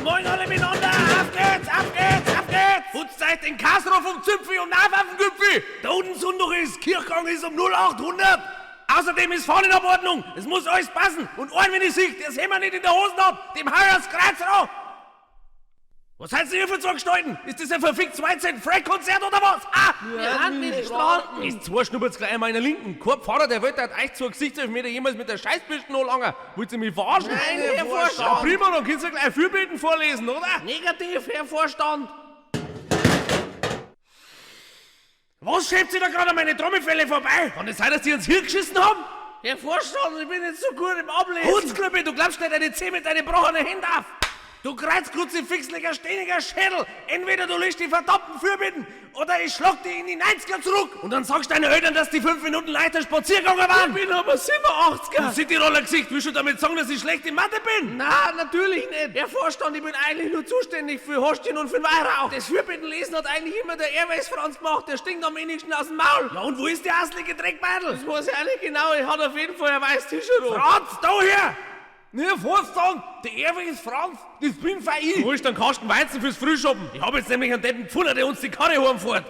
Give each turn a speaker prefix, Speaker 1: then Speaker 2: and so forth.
Speaker 1: Moin alle miteinander, auf geht's, auf geht's, auf geht's! Putzt euch den Kasro vom Züpfi und auf auf den Gipfel! Da unten Sonntag ist, Kirchgang ist um 0800! Außerdem ist Fahnenabordnung, es muss alles passen und einen, wenn ich sehe, der sehen wir nicht in der Hosen hab, dem hau ich das Kreuz ran! Was seid ihr für zwei Gestalten? Ist das ein verfickt 2 Cent Konzert oder was? Ah!
Speaker 2: Wir sind Ministranten.
Speaker 1: Ist zwei schnuppert's gleich einmal in der Linken. Kein Pfarrer der Welt hat euch zwei Gesichtselfmeter jemals mit der Scheißbürste anlangen. Wollt ihr mich verarschen?
Speaker 2: Nein, Herr Vorstand.
Speaker 1: Ja, prima, dann könnt ihr gleich Fürbitten vorlesen, oder?
Speaker 2: Negativ, Herr Vorstand.
Speaker 1: Was schiebt sich da gerade an meine Trommelfälle vorbei? Kann es sein, dass die uns Hirn geschissen haben?
Speaker 2: Herr Vorstand, ich bin nicht so gut im Ablesen.
Speaker 1: Hundsklöppel, du glaubst nicht deine Zeh mit deinen gebrochenen Händen auf. Du kreuzkruzifixliger, steniger Schädel! Entweder du liest die verdammten Fürbitten oder ich schlag dich in die 90er zurück! Und dann sagst deinen Eltern, dass die 5 Minuten leichter Spaziergang waren!
Speaker 2: Ich bin aber 87er!
Speaker 1: Du Cityroller Gesicht, willst du damit sagen, dass ich schlecht in Mathe bin?
Speaker 2: Na, natürlich nicht! Herr Vorstand, ich bin eigentlich nur zuständig für Hostien und für den Weihrauch. Das Fürbittenlesen hat eigentlich immer der Airways Franz gemacht, der stinkt am wenigsten aus dem Maul.
Speaker 1: Ja, und wo ist der aslige Dreckbeitel?
Speaker 2: Das weiß ich auch nicht genau, ich hatte auf jeden Fall ein weißes T-Shirt an.
Speaker 1: Franz, da her! Ne, Vorstand, der Erwin ist Franz, das bin fein ich. Du holst einen Kasten Weizen fürs Frühschoppen. Ich hab jetzt nämlich einen Deppen gefunden, der uns die Karre heimfährt.